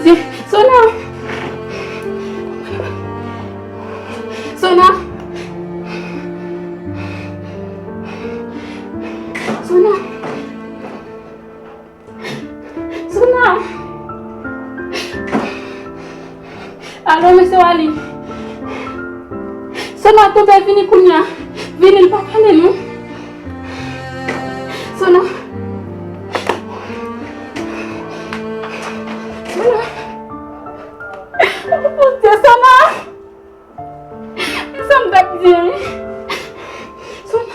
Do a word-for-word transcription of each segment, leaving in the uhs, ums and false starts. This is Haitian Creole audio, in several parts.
Sona! Sona! Sona! Sona! Alo, mesye Wally. Sona, tonbe, vini kounye a. Vini, l pa pale non. Sona. Sona. Oh, Bondye, Sona. Sa m t ap di, wi. Sona.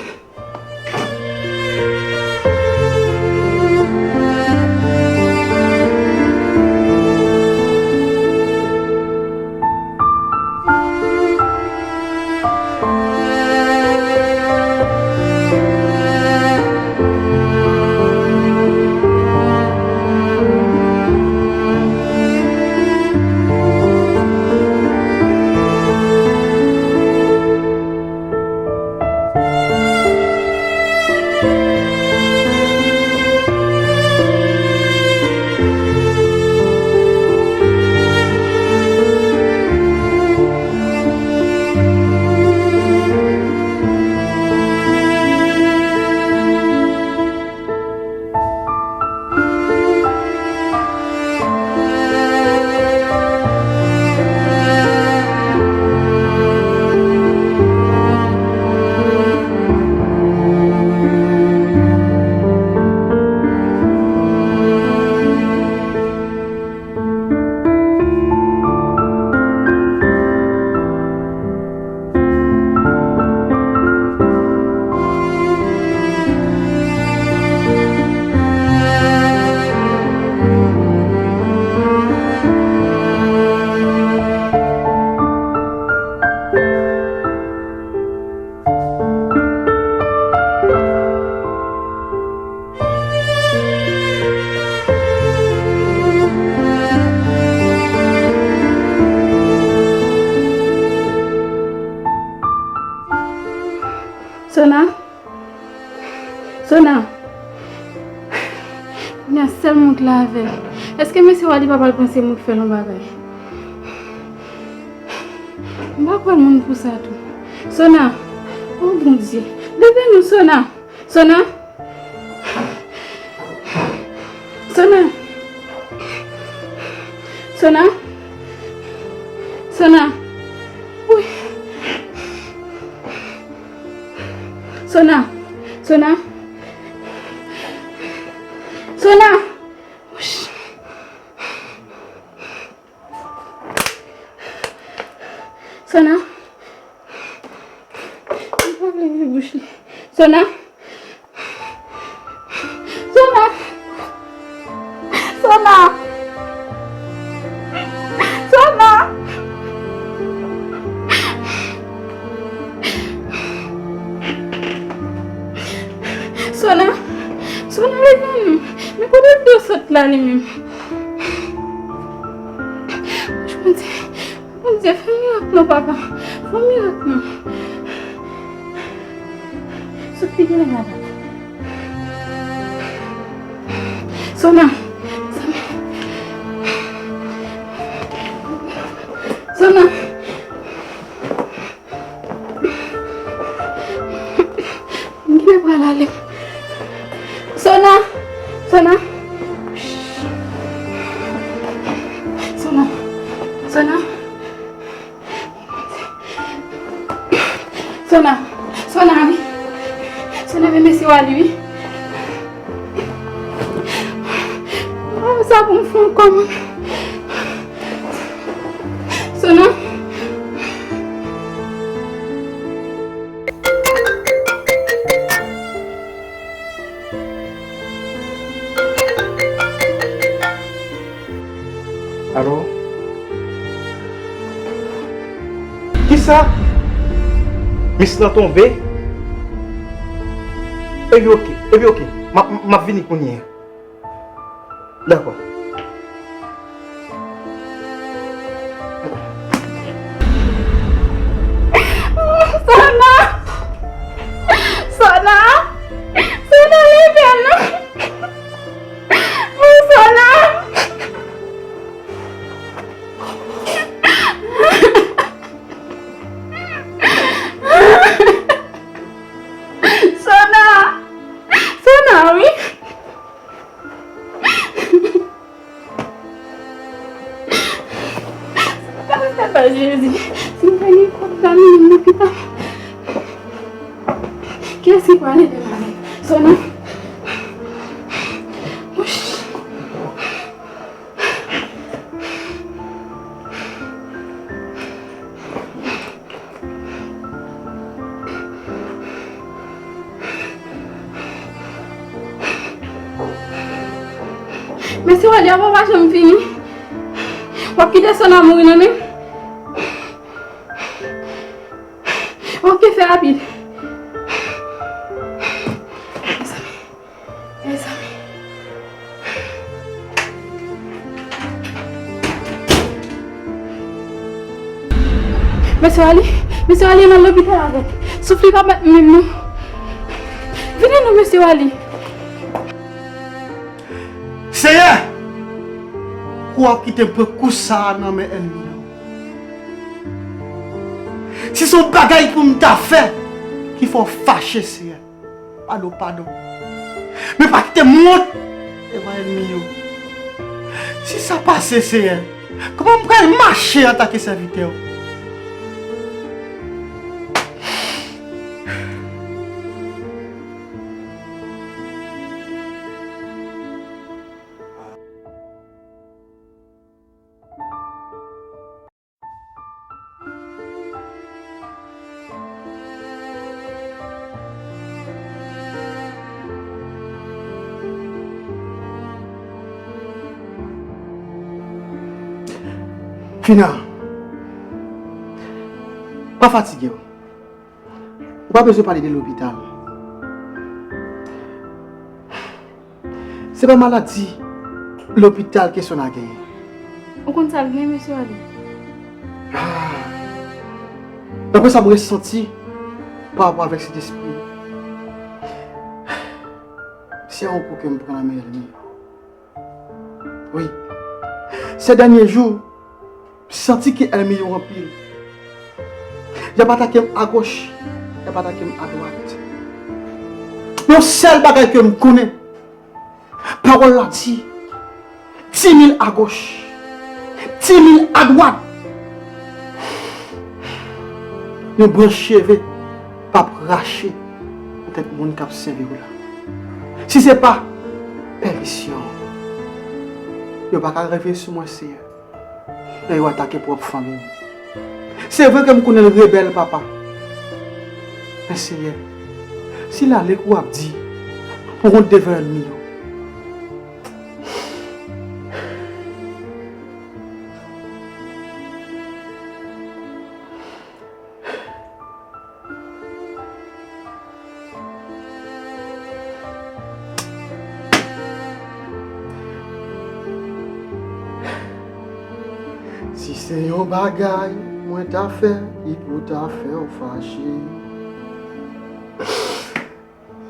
Sona? Sona? Kounye a sèl moun k la avè l. Èske mesye Wally pa pral panse moun k fè l yon bagay? M pa kwè l moun pou sa tou. Sona! Oh, Bondye! Leve non, Sona! Sona! Sona! Sona! Sona! Wi! Sona! Sona! Sona! Sona. Li pa vle ouvri bouch li. Sona. Sona. Sona. Sona. Sona. Sona, leve non. Men kote l te sot la li menm? Bondye, Bondye, fè mirak non, papa. Fè mirak non. Sot ki genlè la, papa. Sona. Sona. Sona. M genlè pral ale. Sona! Sona! Sona! Sona! Sona! Sona, wi! Sona, men mesye Wally, wi! Oh, sa pou m fè ankò, mwen. Sona. Alo? Kisa? Mis lan tonbe? Epi oke, epi oke. M ap, m ap vini kounye a. Dakò. Sona! Sona! Sona, leve non! Sona! Papa Jezi, si m pa gen kòb la, m vin lopital. Kiyès ki pral ede m avè Sona? Wouch. Mesye Wally, afè w pa janm fini. W ap kite Sona mouri nan men m? Ok, fè rapid. Mezanmi. Mezanmi. Mesye Wally, mesye Wally, ann al lopital avè l. Souf li pa bat menm non. Vini non, mesye Wally. Seyè, ou ap kite m pran kou sa a nan men ènmi yo. Si se yon bagay pou m ta fè ki fè w fache, Seyè, ba nou padon. Men pa kite m wont devan ènmi yo. Si sa pase, Seyè, kòman m pral mache antanke sèvitè w? Fina, pa fatige w. Ou pa bezwen pale de lopital. Se pa maladi lopital ke Sona genyen. Ou konn sa l gen, mesye Wally? Ah. Daprè sa m resanti pa rapò avèk Sentespri, se yon kou ke m pran nan men ènmi. Wi. Sè dènye jou, m santi ke ènmi yo anpil. Y ap atake m agoch, y ap atake m adwat. Men yon sèl bagay ke m konnen, pawòl la di, di mil agoch, di mil adwat, yon branch cheve p ap rache nan tèt moun k ap sèvi w la. Si se pa pèmisyon w, yo pa ka rive sou mwen, Seyè. Lè yo atake pwòp fanmi m. Se vre ke m konnen l rebèl, Papa. Men, Seyè, si l ale kou w ap di, pou wont devan ènmi yo. Si se yon bagay mwen ta fè, li pou ta fè w fache.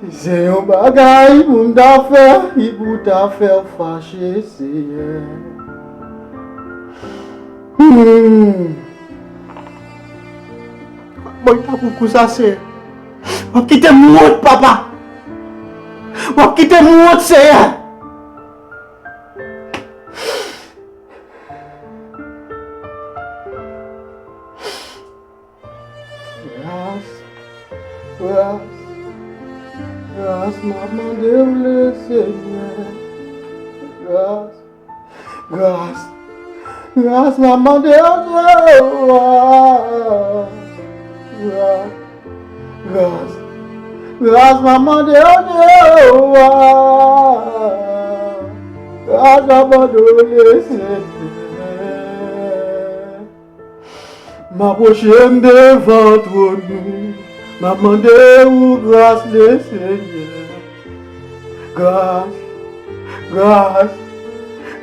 Si se yon bagay pou m ta fè, li pou ta fè w fache, Seyè. Hmm. Bò, li pa pou kou sa, Seyè. W ap kite m wont, Papa. W ap kite m wont, Seyè. Gras, gras, gras, m ap mande w, Lesenyè. Gras, gras, gras, m ap mande w, Jewova. Gras, gras, gras, m ap mande w, Jewova. Gras, m ap mande w, Lesenyè. M apwoche m devan twòn ou, m ap mande ou gras, Lesenyè. Gras, gras,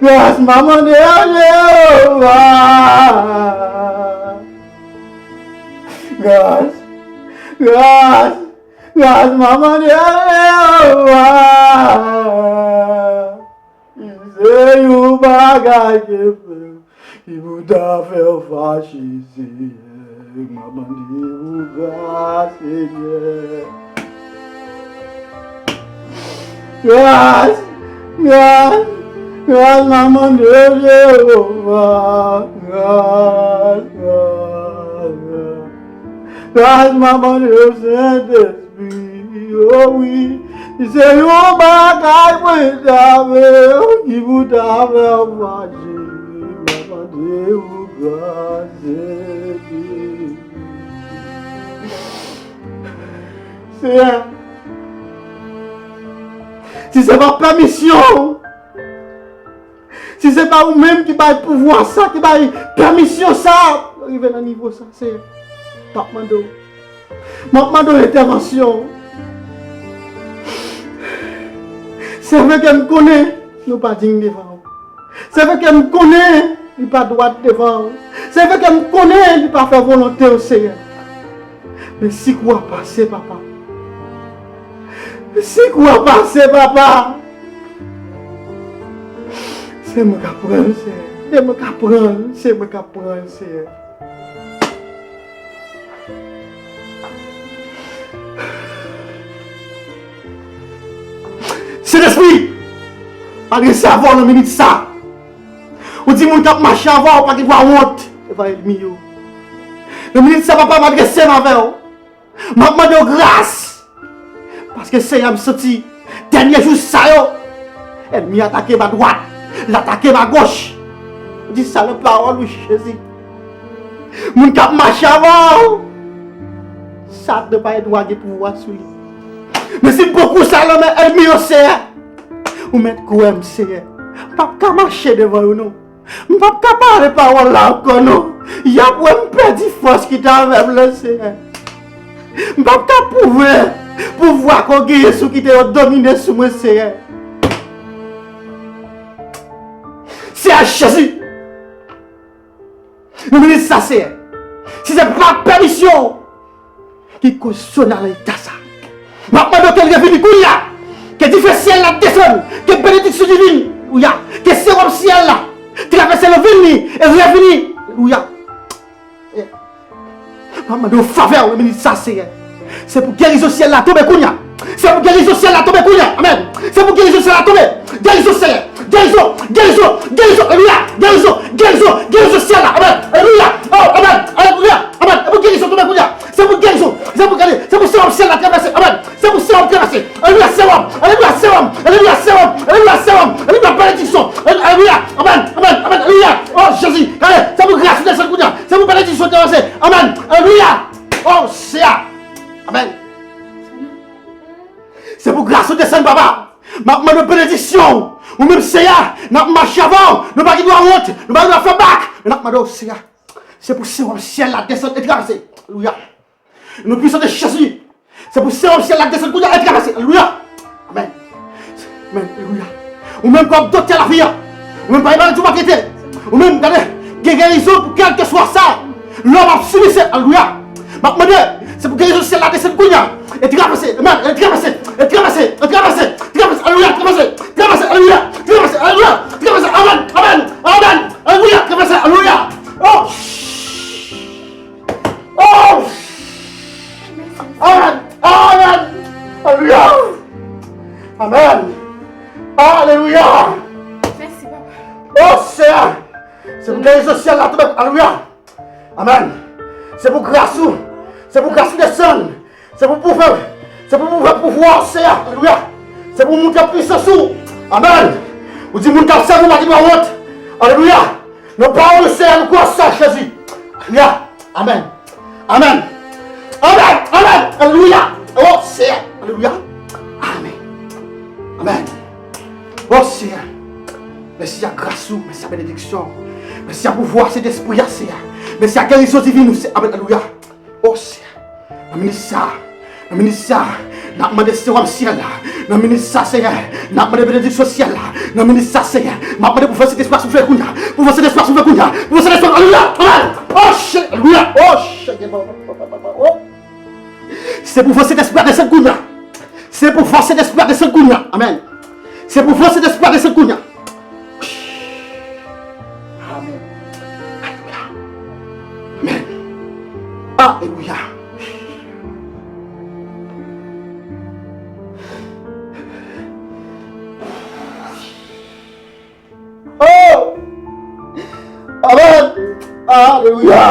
gras, m ap mande a Jewova. Gras, gras, gras, m ap mande a Jewova. Si se yon bagay ke fè, ki pou ta fè w fache, Seyè, m ap mande ou gras, Seyè. Gras, gras, Gras m ap mande w, Jewova, gras, gras, gras. Gras m ap mande w, Sentespri, o wi. Si se yon bagay mwen ta vle, ki pou ta fè m mache, m ap mande w gras, Sentespri. Senyè, si se pa pèmisyon w, si se pa ou menm ki bay pouvwa sa, ki bay pèmisyon sa, pou rive nan nivo sa, Senyè, m ap mande w. M ap mande w entèvansyon w. Se vre ke m konnen nou pa dign devan w. Se vre ke m konnen li pa dwat devan w. Se vre ke m konnen li pa fè volonte w, Senyè. Men si kou a pase, papa. Si kou a pase, papa. Se mwen k ap pran l, Senyè. Se mwen k ap pran l, se mwen k ap pran l, Senyè. Sentespri, m adrese avè w nan minit sa. Ou di moun k ap mache avè w pa gen dwa wont devan ènmi yo. Nan minit sa, papa, m adrese m avè w. M ap mande w gras. Paske, Senyè, m santi dènye jou sa yo, ènmi atake m adwat, l atake m agoch. Ou di sa nan pawòl ou, Jezi. Moun k ap mache avè w, Satan pa gen dwa gen pouvwa sou li. Men si m pran kou sa nan men ènmi yo, Senyè, ou mèt kwè m, Senyè. M p ap ka mache devan yo, non. M p ap ka pale pawòl la ankò, non. Y ap wè m pèdi fòs ki te avè m lan, Senyè. M p ap ka pwouve pouvwa ke w genyen sou kite yo domine sou mwen, Senyè. Senyè Jezi, nan minit sa, Senyè, si se pa pèmisyon w, ki koz Sona nan eta sa. M ap mande w ke l revini kounye a. Ke dife syèl la desann. Ke benediksyon divin, alelouya, ke sewòm syèl la travèse nan venn li e revini, alelouya. M ap mande w favè w nan minit sa, Senyè. Se pou gerizon syèl la tonbe kounye a. Se pou gerizon syèl la tonbe kounye a. Amèn. Se pou gerizon syèl la tonbe. Gerizon, Senyè. Gerizon, gerizon, gerizon, alelouya. Gerizon, gerizon, gerizon syèl la. Amèn. Alelouya. Oh, amèn. Alelouya. Amèn. Se pou gerizon tonbe kounye a. Se pou gerizon. Se pou, gade, se pou sewòm syèl la travèse. Amèn. Se pou sewòm travèse. Alelouya, sewòm. Alelouya, sewòm. Alelouya, sewòm. Alelouya, sewòm. Alelouya, benediksyon. Alelouya. Amèn. Amèn. Amèn. Alelouya. Oh, Jezi. Gade, se pou gras ou desann kounye a. Se pou benediksyon travèse. Amèn. Alelouya. Oh, Senyè. Amèn. Se pou gras ou desann, papa. M ap mande benediksyon. Ou menm, Senyè, n ap mache avè w. Nou pa gen dwa wont. Nou pa gen dwa fè bak. Men n ap mande w, Senyè. Se pou sewòm syèl la desann e travèse. Alelouya. Non pwisan de Jezi. Se pou sewòm syèl la desann kounye a e travèse. Alelouya. Amèn. Amèn. Alelouya. Ou menm k ap doktè lavi a. Ou menm pa gen maladi ou pa trete. Ou menm, gade, gen gerizon pou kèlkeswa sa. Lè w ap sibi, se, alelouya. M ap mande, se pou gerizon syèl la desann kounye a. E travèse. Amèn. E travèse. E travèse. E travèse. Travèse. Alelouya. Travèse. Travèse. Alelouya. Travèse. Alelouya. Travèse. Amèn. Amèn. Amèn. Alelouya. Travèse. Alelouya. Oh. Oh! Amèn! Amèn! Alelouya! Amèn! Alelouya! Mèsi, papa. Oh, Senyè! Se pou gerizon syèl la tonbe. Alelouya! Amèn! Se pou gras ou. Se pou gras ou desann. Se pou pouvwa. Se pou pouvwa, pouvwa, Senyè. Alelouya! Se pou montre pwisans ou. Amèn! Ou di moun k ap sèvi w pa gen dwa wont. Alelouya! Nan pawòl ou, Senyè, nou kwè sa, Jezi. Alelouya. Amèn. Amèn. Amèn. Amèn. Alelouya. Oh, Senyè. Alelouya. Amèn. Amèn. Oh, Senyè. Mèsi a gras ou. Mèsi a benediksyon. Mèsi a pouvwa Sentespri a, Senyè. Mèsi a gerizon divin ou, Senyè. Amèn. Alelouya. Oh, Senyè. Nan minit sa, nan minit sa, n ap mande sewòm syèl la. Nan minit sa, Senyè, n ap mande benediksyon syèl la. Nan minit sa, Senyè, m ap mande pou fòs Sentespri a soufle kounye a. Pou fòs Sentespri a soufle kounye a. Pou fòs Sentespri a, alelouya, amèn. Oh, Senyè, alelouya. Oh, Senyè, oh. Se pou fòs Sentespri a desann kounye a. Se pou fòs Sentespri a desann kounye a. Amèn. Se pou fòs Sentespri a desann kounye a. Amèn. Alelouya. Amèn. Alelouya. Amèn. Alelouya.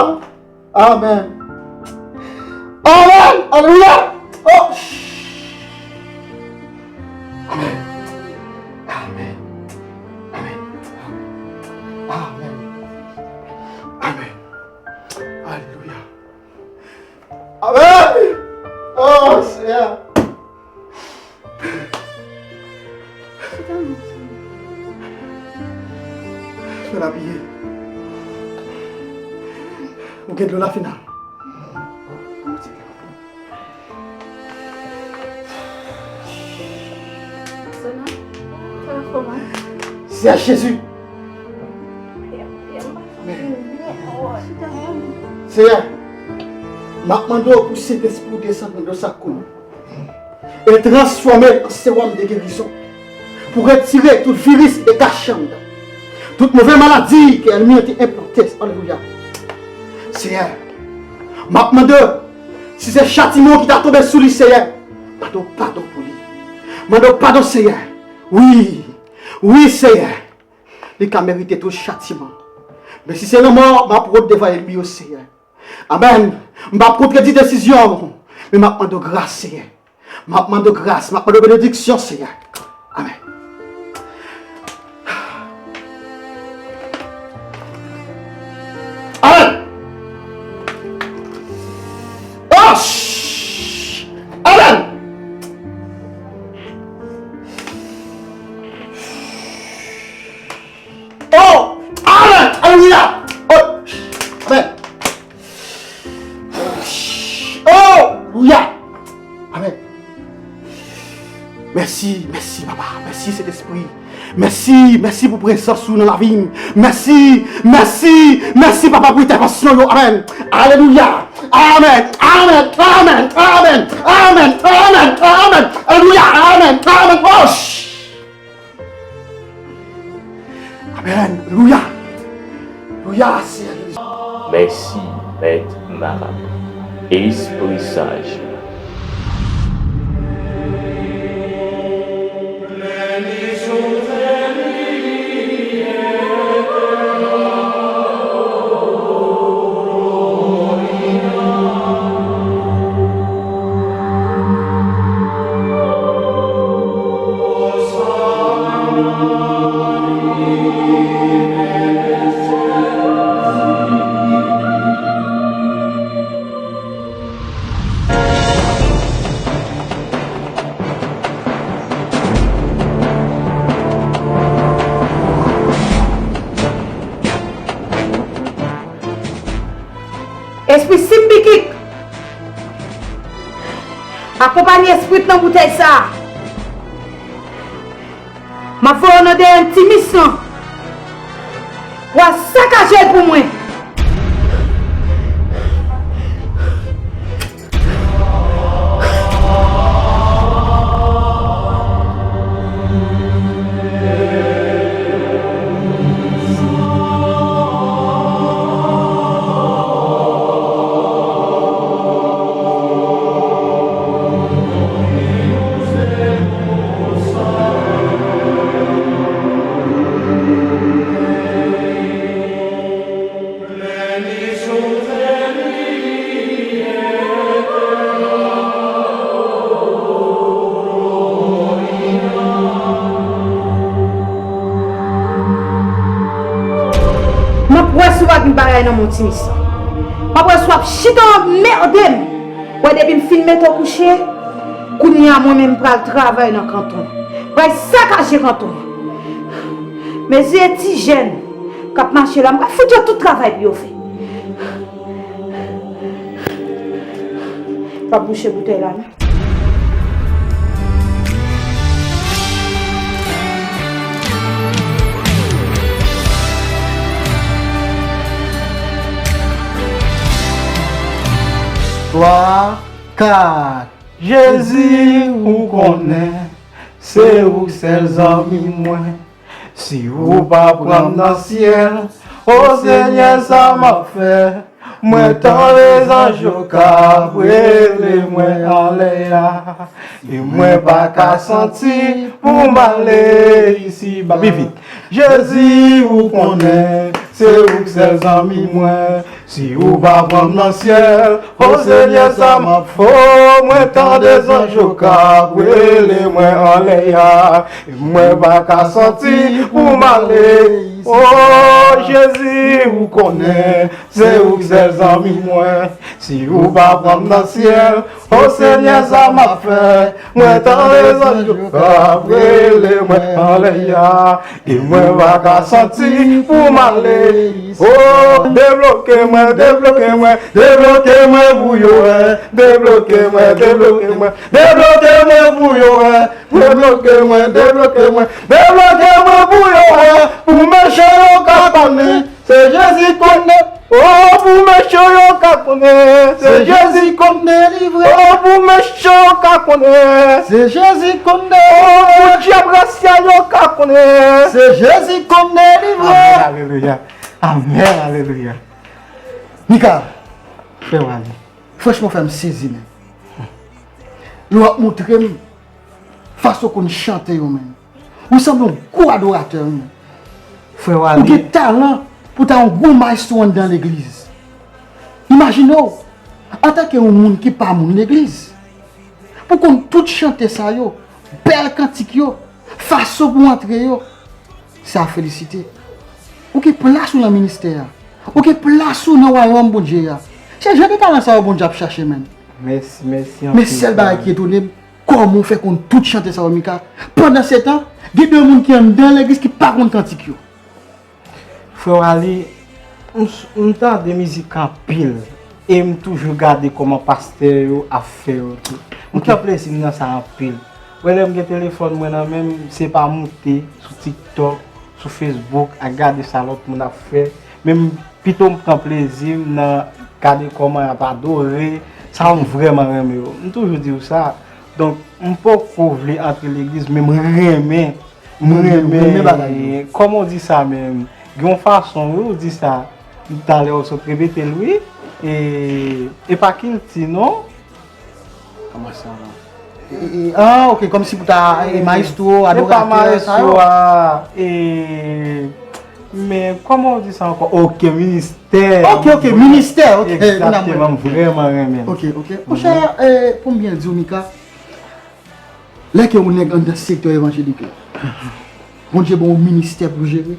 Amèn. Amèn. Alelouya. Oh. Amèn. Amèn. Amèn. Amèn. Amèn. Amèn. Alelouya. Amèn. Oh, Senyè. Fè l apiye. Ou gen dlo la final. Sona, telefòn mwen. Seyè Jezi. Seyè, m ap mande w pou Sentespri w desann nan dlo sa kounye a e transfòme l an sewòm de gerizon pou retire tout viris e kachanm, tout move maladi ke ènmi an te enplante. Alelouya. Seyè, m ap mande w, si se chatiman w ki ta tonbe sou li, Seyè, mande w padon pou li. Mande w padon, Seyè. Wi, wi, Seyè. Li ka merite tout chatiman. Men si se lanmò, m ap wont devan ènmi yo, Seyè. Amèn. M p ap kontredi desizyon w, men m ap mande w gras, Seyè. M ap mande w gras, m ap mande w benediksyon, Seyè. Amèn. Amèn. Oh! Amèn. Oh! Amèn! Alelouya! Oh! Amèn! Oh! Alelouya! Amèn! Mèsi, mèsi, Papa. Mèsi, Sentespri. Mèsi, mèsi pou prezans ou nan lavi m. Mèsi, mèsi, mèsi, Papa, pou entèvansyon yo. Amèn. Alelouya. Amèn. Amèn. Amèn. Alelouya. Amèn. Amèn. Oh! Amèn. Louya. Louya, Seyè Jezi. Mèsi, Mèt Marabout. Espri Saj. Espri Simbikik, akonpanye espri k nan boutèy sa a. M ap voye w nan dèyè Timis lan pou al sakaje l pou mwen. M ap wè si w ap gen bagay nan men w, Timis. M ap wè si w ap chita anmède m. Wè, depi m fin mete w kouche, kounye a mwen menm m pral travay nan kanton an. M pral sakaje kanton an. Mezire ti jèn k ap mache la, m pral fout yo tout travay pou yo fè. Pa bouche boutèy la non. Twa, kat. Jezi, ou konnen, se ou k sèl zanmi mwen. Si ou pa pran m nan syèl, o Senyè, sa m ap fè? Mwen tann lezanj yo k ap rele mwen anlè a, e mwen pa ka santi pou m ale isiba. Pi vit. Jezi, ou konnen, Se ou k sèl zanmi mwen. Si ou pa pran m nan syèl, o Senyè, sa m ap fè w? Mwen tande zanj yo k ap rele mwen anlè a, e mwen pa ka santi pou m ale. O Jezi, ou konnen, se ou k sèl zanmi mwen. Si ou pa pran m nan syèl, o Senyè, sa m ap fè? Mwen tande zanj yo k ap rele mwen anlè a, e mwen pa ka santi pou m ale. O, debloke mwen, debloke mwen, debloke mwen pou yo wè. Debloke mwen, debloke mwen, debloke mwen pou yo wè. Debloke mwen, debloke mwen, debloke mwen pou yo wè. Pou mechan yo ka konnen se Jezi konnen. O, pou mechan yo ka konnen se Jezi konnen li vre. O, pou mechan yo ka konnen se Jezi konnen. O, pou dyab rasyal yo ka konnen se Jezi konnen li vre. Amèn, alelouya. Amèn, alelouya. Mika, frè Wally, franchman, w fè m sezi, men. Lè w ap montre m fason w konn chante yo, men. Ou sanble yon gwo adoratè, wi. Frè Wally. Ou gen talan pou ta yon gwo maestro anndan legliz. Imajine w, antanke yon moun ki pa moun legliz, pou konn tout chante sa yo, bèl kantik yo, fason pou antre yo, se a felisite. Ou gen plas ou nan ministè a. Ou gen plas ou nan wayòm Bondye a. Se jan de talan sa yo Bondye ap chache, menn. Mèsi, mèsi anpil. Men sèl bagay ki etone m, kòman w fè konn tout chante sa yo, Mika? Pandansetan, gen de moun ki anndan legliz ki pa konn kantik yo. Frè Wally, m, s- m tande mizik anpil e m toujou gade kòman pastè yo ap fè yo tou. M pran plezi m nan sa anpil. Wè, lè m gen telefòn mwen nan men m, se pa moute sou TikTok, sou Facebook, ak gade sa lòt moun ap fè. Men m pito m pran plezi m nan gade kòman y ap adore, sa m vrèman renmen yo. M toujou di w sa. Donk, m poko vle antre legliz, men m renmen, m renmen, renmen bagay yo. Kòman w di sa menm? Gen yon fason, wi, ou di sa. Talè ou sot repete l, wi. E, e pa kilti, non? Kòman sa, non? E, e, ah, ok, kòmsi pou ta, e, maestro, adoratè, sa yo. E pa maestro a, e, men kòman w di sa ankò? Ok, ministè. Ok, ok, ministè, ok. Egzakteman, m vrèman renmen l. Ok, ok. Monchè, e, pou m byen di w, Mika, lè ke yon nèg anndan sektè evanjelik la, Bondye ba w yon ministè pou jere,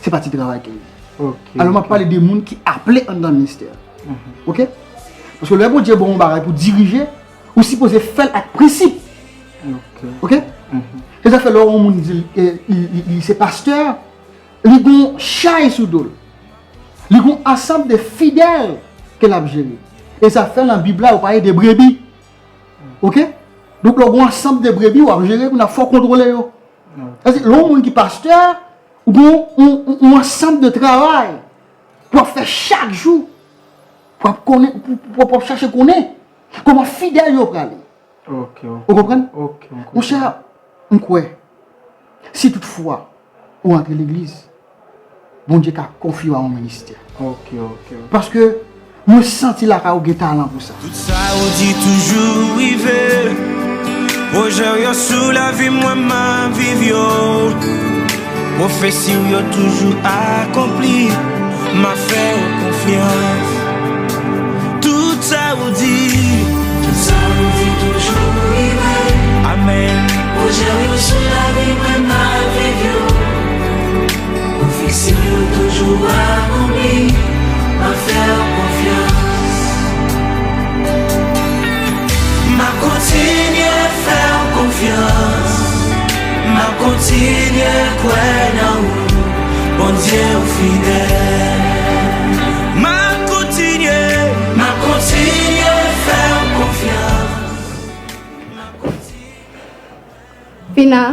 se pa ti travay ke l ye. Ok, ok. Alò, m ap pale de moun ki aple anndan ministè a. Mhm. Ok? Paske lè Bondye ba w yon bagay pou dirije, ou sipoze fè l ak prensip. Ok. Ok? Mhm. Se sa fè lè yon moun di l, e, li, li, li se pastè, li gon chay sou do l. Li gon ansanm de fidèl ke l ap jere. E sa fè nan Bib la, yo pale de brebi. Ok? Donk, lè w gon ansanm de brebi, w ap jere, kounye a fò w kontwole yo. Sa vle di, lè yon moun ki pastè, ou gon yon, yon, yon ansanm de travay pou w ap fè chak jou, pou w ap konnen, pou, pou, pou w ap chache konnen kòman fidèl yo prale. Ok, ok. Ou konprann? Ok, m konprann. Monchè, m kwè, si toutfwa ou antre legliz, Bondye ka konfye w a yon ministè. Ok, ok, ok. Paske mwen santi lakay ou gen talan pou sa. Tout sa ou di toujou rive. Pwojè w yo sou lavi mwen, m ap viv yo. Pwofesi w yo toujou akonpli. M ap fè w konfyans. Tout sa ou di. Tout sa ou di toujou rive. Amèn. Pwojè w yo sou lavi mwen, m ap viv yo. Pwofesi w yo toujou akonpli. M ap fè w konfyans. M ap kontinye fè w konfyans. M ap kontinye kwè nan ou. Bondye ou fidèl. M ap kontinye, m ap kontinye fè w konfyans. M ap kontinye. Fina,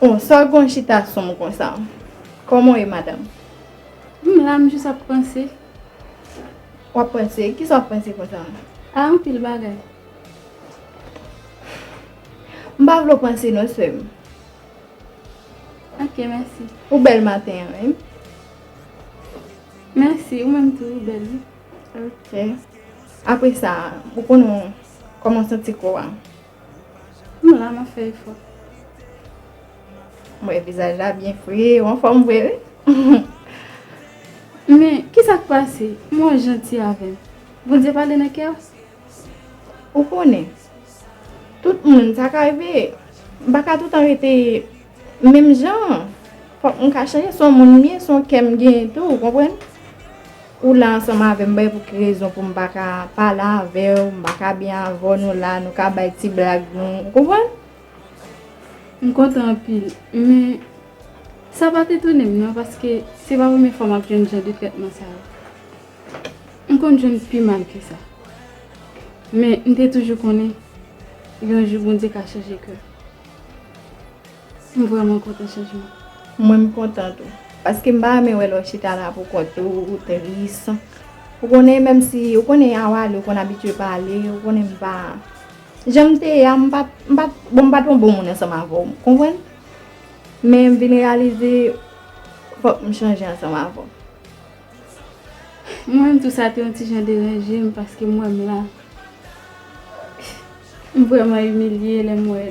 on, sa w gon chita sonm konsa? Kòman w ye, madanm? M la, m jis ap panse. W ap panse? Kisa w ap panse konsa? A, anpil bagay. M pa vle w panse non, sè m. Ok, mèsi. Ou bèl maten an, wi. Mèsi, ou menm tou, ou bèl, wi. Ok. Apre sa, ou konnen kòman w santi kò a? M la, m ap fè efò. M wè vizaj la byen fre, ou anfòm vre wi. Men, kisa k pase? M wè w janti avè m. Bondye pale nan kè w? Ou konnen, tout moun, sa ka rive. M pa ka toutan rete menm jan an. Fòk m ka chanje, se yon moun m ye, se yon kè m genyen tou, ou konprann? Ou la ansanm avè m, bay pou ki rezon pou m pa ka pale avè w, m pa ka byen avè w, nou la, nou ka bay ti blag nou, ou konprann? M kontan anpil, men sa pa t etone m non, paske se pa premye fwa m ap jwenn jan de trètman sa yo. M konn jwenn pi mal ke sa. Men m te toujou konnen yon jou Bondye ka chanje kè. M vrèman kontan chanjman. Mwen m kontan tou. Paske m pa renmen wè lè w chita la pou kont ou, ou tris. Ou konnen, menm si, ou konnen a Wally, ou konn abitye pale, ou konnen m pa, jan m te ye a, m pa, m pa, bon, m pa t yon bon moun ansanm avè w, konprann? Men m vin reyalize, fòk m chanje ansanm avè w. Mwen menm tou sa te yon ti jan deranje m paske m wè m la. M vrèman imilye lè m wè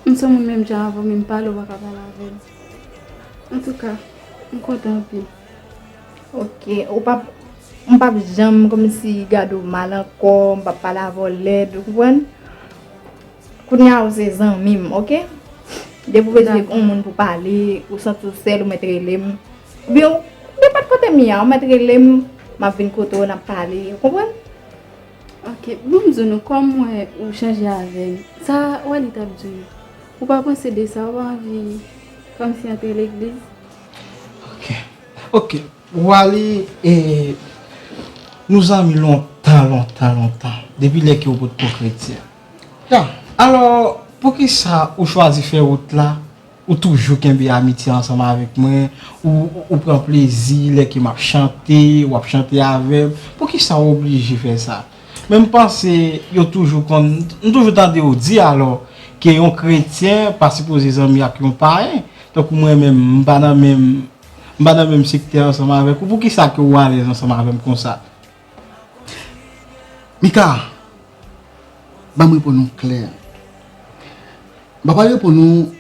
m se yon moun menm jan avè w, men m pale, w pa ka pale avè m. Antouka, m kontan anpil. Ok, ou p ap, m p ap janm kòmsi gade w mal ankò, m p ap pale avè w lèd, ou konprann? Kounye a ou se zanmi m, ok? Depi w bezwen yon moun pou pale, ou santi w sèl, ou mèt rele m. Oubyen ou, nenpòt kote m ye a, ou mèt rele m, m ap vin kote w, n ap pale, ou konprann? Ok, bon, m di w non, kòm m wè ou chanje avè m, sa Wally t ap di w, ou pa panse de sa, ou pa anvi kòmsi antre legliz? Ok, ok. Wally, e, nou zanmi lontan, lontan, lontan. Depi lè ke w potko kretyen. Ya. Alò, poukisa ou chwazi fè wout la? Ou toujou kenbe amitye ansanm avèk mwen? Ou, ou pran plezi lè ke m ap chante, w ap chante avè m? Poukisa w oblije fè sa? Men m panse yo toujou konn, m toujou tande yo di alò ke yon kretyen pa sipoze zanmi ak yon payen. Tankou mwen menm, m pa nan menm M pa nan menm sektè ansanm avèk ou, poukisa ke ou alèz ansanm avè m konsa? Mika, ban m reponn ou klè. M pa pral reponn ou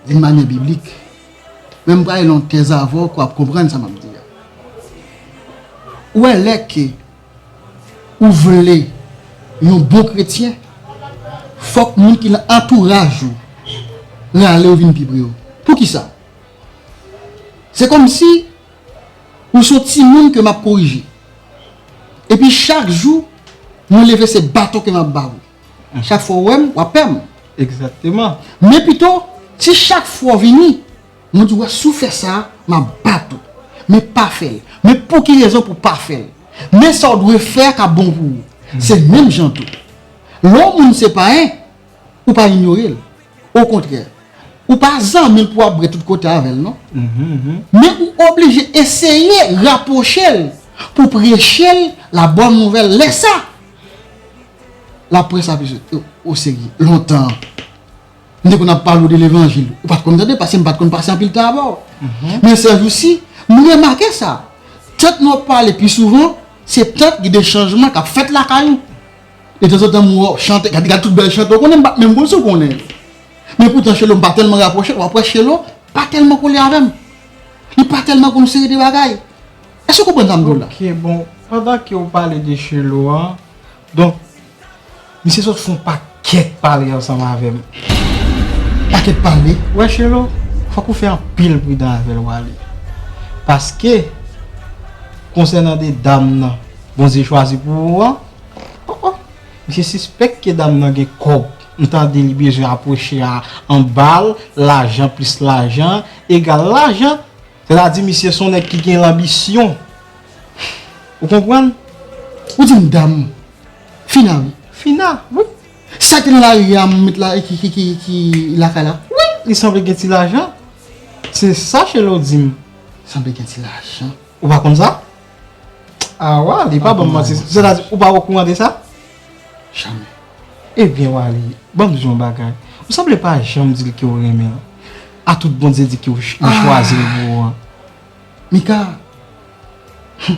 d'une manière biblique, men m pral rele yon tèz avè w ke w ap konprann sa m ap di a. Ou wè lè ke ou vle yon bon kretyen, fòk moun ki nan antouraj ou rale w vin pi pre w. Poukisa? Se kòmsi ou se yon timoun ke m ap korije. Epi chak jou, mwen leve se baton ke m ap ba ou. Chak fwa ou wè m, w ap pè m. Egzakteman. Men pito, si chak fwa w vini, mwen di w wè si w fè sa, m ap bat ou. Men pa fè l. Men pou ki rezon pou w pa fè l? Men sa w dwe fè k ap bon pou ou. Se menm jan tou. Lè yon moun se payen, ou pa inyore l. Okontrè, ou pa zanmi l pou w ap bre tout kote avè l non. Men ou oblije eseye rapwoche l pou w preche l la bòn nouvèl. Lè sa, l ap pran sa pi oserye. Lontan, m te konn ap pale w de levanjil, ou pa t konn tande paske m pa t konn pase anpil tan avè w. Men sèjousi, m remake sa, tant nou ap pale pi souvan, se tant gen de chanjman k ap fèt lakay ou. Detanzantan m wè w chante, gade, gade tout bèl chante w konnen, m pa t menm konn si w konnen l. Men poutan Chelo m pa tèlman rapwoche l, w ap wè Chelo pa tèlman kole avè m. Li pa tèlman konn seri de bagay. Èske w konprann sa m di w la? Ok, bon, pandan ke w pale de Chelo an, donk, misye sot fè yon pakèt pale ansanm avè m. Pakèt pale? Wè Chelo, fòk ou fè anpil pridan avè l, Wally. Paske, konsènan de dam nan Bondye chwazi pou ou an, Oh, oh. Misye sispèk ke dam nan gen kòb. M tande li bezwen apwoche a anba l, lajan plis lajan egal lajan. Sètadi misye se yon nèg ki gen lanbisyon. Ou konprann? Ou di m dam. Fina wi. Fina, wi. Sa ki nan lari a m met la ki, ki, ki, ki lakay la? Wi, li sanble gen ti lajan. Se sa Chelo di m. Sanble gen ti lajan. Ou pa konn sa? Awa, li pa ban m manti. Sètadi, ou pa okouran de sa? Jamè. Ebyen, Wally, ban m di w yon bagay. Ou sanble pa janm di l ke w renmen l. A tout Bondye di ke w ch- li chwazi l pou ou an. Mika, hmm,